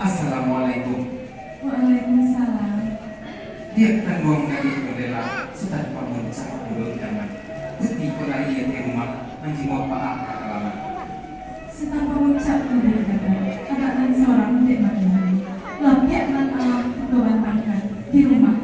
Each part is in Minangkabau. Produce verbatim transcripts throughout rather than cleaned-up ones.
Assalamualaikum. Waalaikumsalam. Diak tanduang gadih Mandela, Sutan Pamuncak Budo Idaman. Puti palaia di rumah, manjingok paak ka halaman. Sutan Pamuncak Budo Idaman, anak nan sorang dek Mandela. Lapiak nan alam kabantangkan di rumah.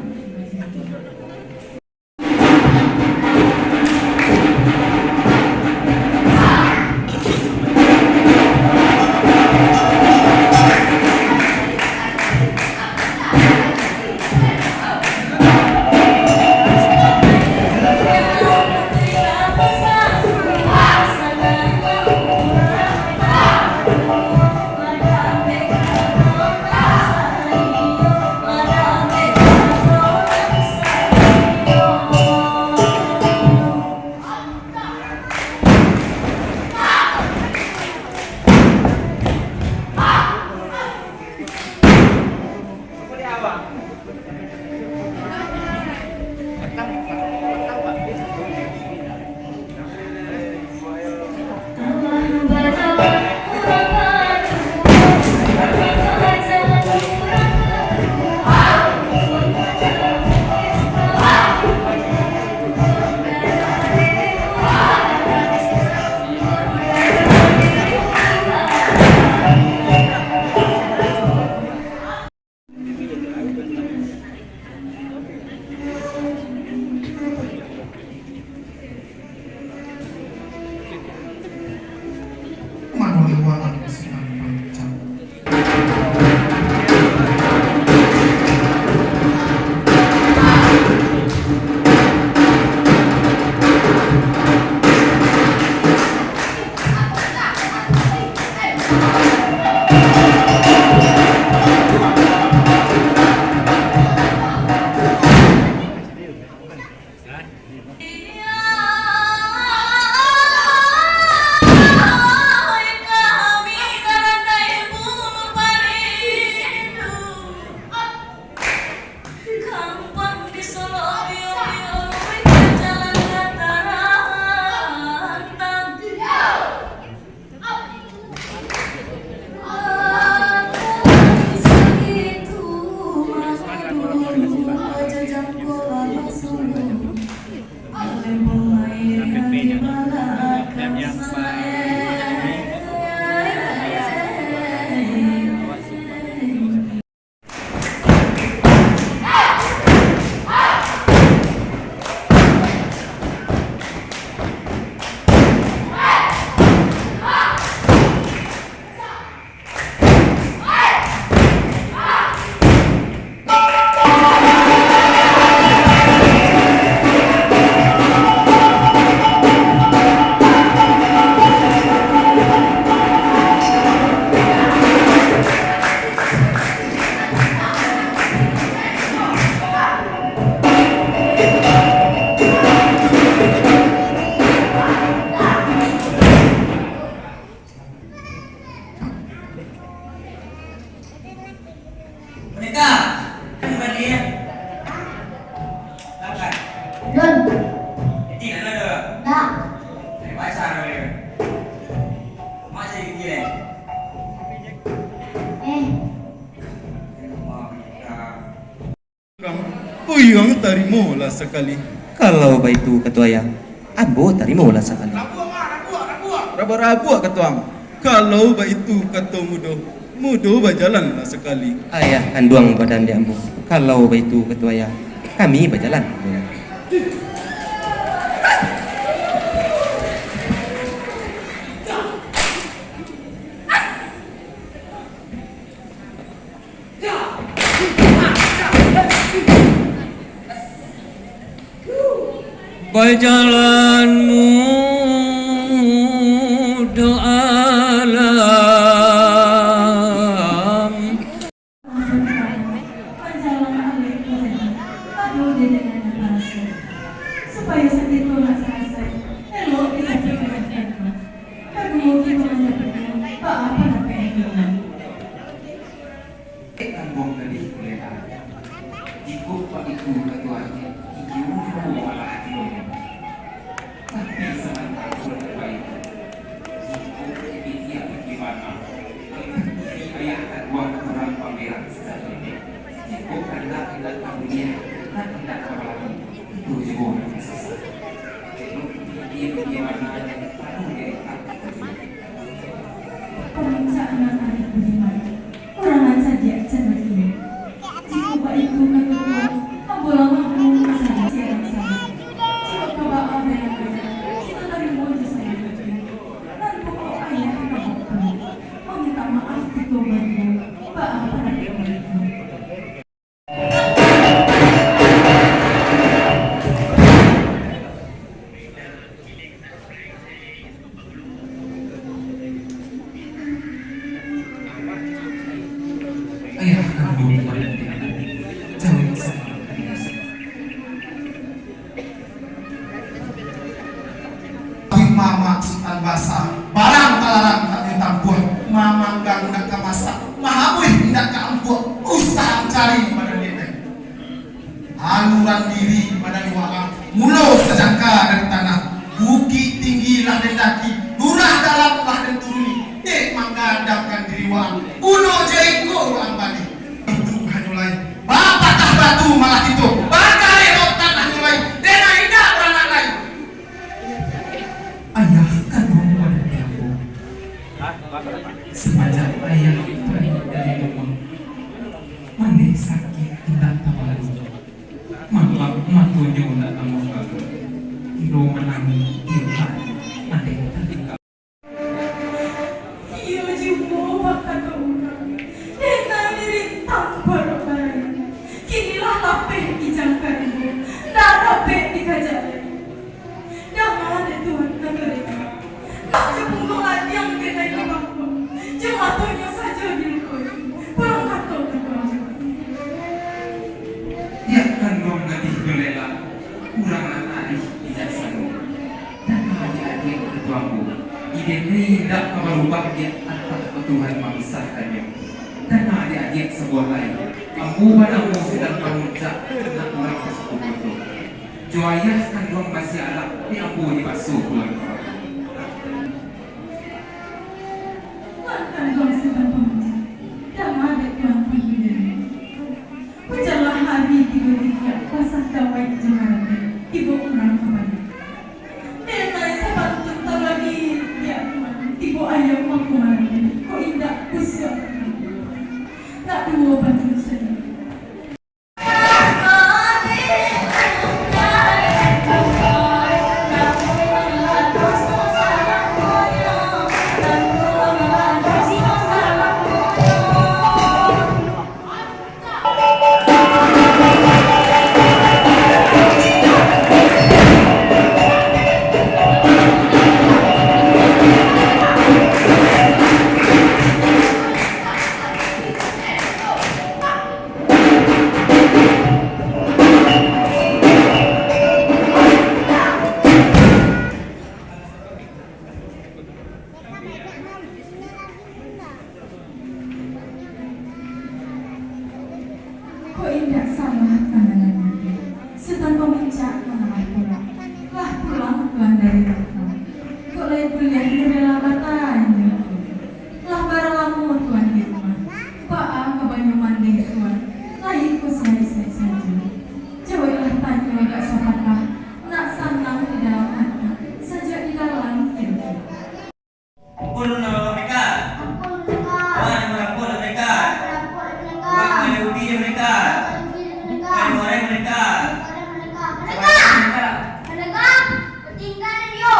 Boneka. Kembali ya. Lapan. Dun. Jadi, anu tu. Dah. Dari pasar boleh. Masih gila. Eh. Rumah kita. Urang, urang tarimolah sakali. Kalau baitu, kato ayah, ambo tarimolah sakali. Rabuak, Mak, rabuak, rabuak. Rabuak-rabuak, kato ang. Kalau baitu, kato mudo, mudo bajalanlah sakali. Ayah kanduang badan di ambo. Kalau baitu, kato ayah, kami bajalan. Bajalan mudo alam. Supayo sakik tu nak salasai, elok kita pikirkan. Kaduo kito manjadi, baa pandapek kito? Dek kambuang gadih kuletan, jikok baitu katuanyo, ijo juo malah adonyo. Tapi samantaro baitu, jikok dipikir bagaimana, diri ayah kaduang urang Nan ka buliah, nan indak ka balaku, itu juo nan ka sasah. Kok diam-diam aja, anu dek tak baju. Pamincak nan arif budiman, urang nan cadiak cando kini. Jikok baitu kato Tuan, ambo lah makmum ka sadonyo urang sanak. Jikok ka baa bayang-bayang, kito tarimo jo sanang hati. Nan pokok ayah ka baok pulang, mamintak maaf kito baduo, baa pandapek baitu. Ayah kanduang Madan Tiambo, jauah sanak. Tapi mamak Sutan Basa, barang talarang tak ditampuah, mamanggang indak ka masak, mahabuih indak ka ampuak, usah cari Madan Tiambo. Aluran diri Madan Tiambo, mulo sajangka dari tanah, bukik tinggi lah den daki, lurah dalam lah den turuni, dek manggadangkan diri waang, bunuh jo iko waang bali. Itu hanyo lai, bapatah batu malah kito, bakareh rotan hanyo lai, dek nan indak baranak lai. Ayah kanduang Madan Tiambo, samanjak ayah pai dari rumah, mandeh sakik indak tabalu, malap matonyo indak tamuah balu, kiro manangih tiok hari, mandeh tatingga. Iyo juo bak kato urang, dek nan dirintang barok barayang, kini lah lapeh ijang karimbo, ndak dapek dikajak lai. Danga dek Tuan kato dek, nak jo punggong ladiang dek nan ka bangkok, jo matonyo sajo dilukoi, pulang kato ka Tuan. Diak kanduang gadih jo lela, urang nan arih bijaksano. Danga dek adiak kato ambo, ide lai indak ka barubah dek antah ka Tuhan mamisahkannyo. Danga dek adiak sabuah lai, ambo banamo Sutan Pamuncak, anak urang ka suku Boto. Jo ayah kanduang basialak, dek ambo dipaso pulang ka Batu. Tuan kanduang Sutan Pamuncak, danga dek Tuan panggilannyo. Hujanlah hari tibo di tiak, basah dawai jo karambia, tibo urang ka bali. Denai sapantun tabali, tiak Tuan, tibo ayam mangko marambia, kok indak busuak. Nak duo pantun sajo. Kok indak salah pandangan itu, Sutan Pamuncak manalah pulang. Lah pulang Tuan dari rumah. Kok lai buliah nyo bela batanyo. Lah bara lamo Tuan di rumah? Baa kabanyo mandeh Tuan? Lai ko siaik-siaik sajo. Jaweklah tanyo agak sapatah, nak sanang di dalam ati, sajak di dalam kiro-kiro. Ampun, Merdeka. Ampun, Merdeka. Wan, ampun, Merdeka. Ampun, Merdeka. Wan, ada ubi, Merdeka. Ada ubi, Merdeka. Ada murai, Merdeka. Ada murai, Merdeka. Merdeka. Merdeka. Merdeka. Tinggal dio.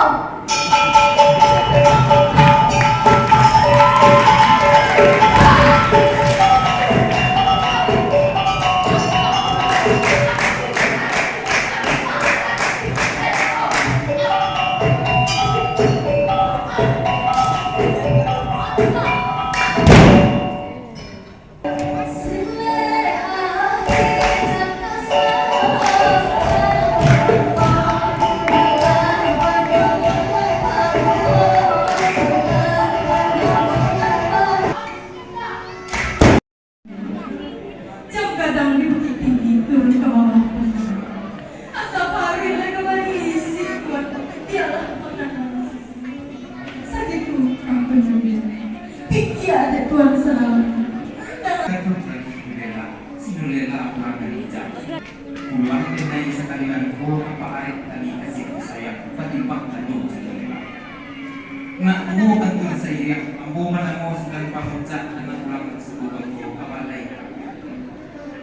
Jam gadang di Bukittinggi turun ka bawah pohon. Asa paruik lai ka barisi, Tuan, bialah makanan. Sagitu angkonyo, pikia dek Tuan Sarawak. Gadang lagi di lela, si Nulela pulang dari Sudah pamuncak, anak urang suku bangko ka balai.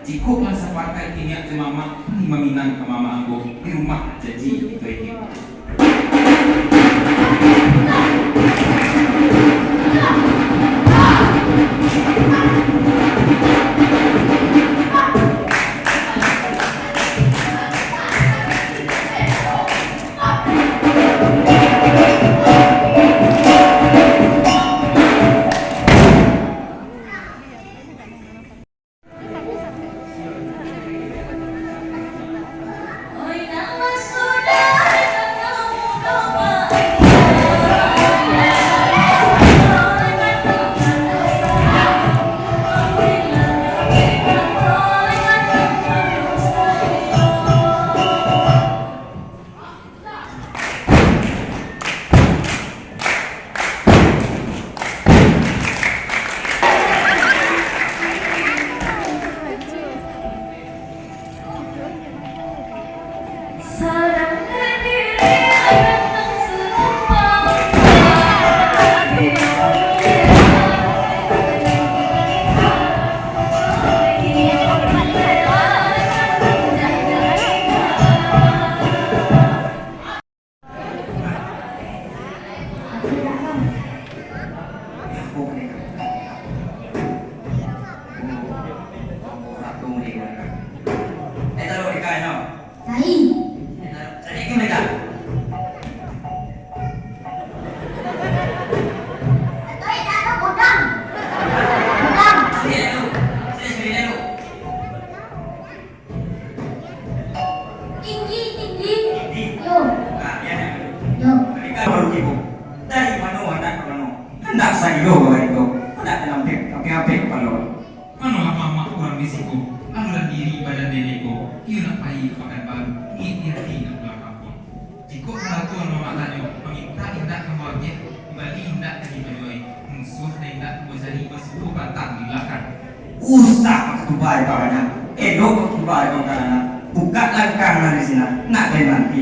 Jikok lah sapakaik inyak jo mamak, pai maminang ka mamak ambo di rumah janji kito ini. Lain. Atau indak tu gudang. Gudang. Tinggi, tinggi. Yo. Yo. Dari mano anak ka mano? Handak sagilo ka barito. Handak talampek, apek-apek kapalo. Manolah mamak urang di siko, aluran diri badan nenek ko, iyo nak pai ka Pakanbaru, niaik di ati nak pulang kampuang. Jikok barato mamak tanyo, mamintak indak ambo agiah, bali indak ka dipajuai, musuah nan indak ambo cari basuo batang di balakang. Usah bakatubai banyak, elok bakatubai kawan-kawan, bukak langkah nan di sinan, nak den nanti.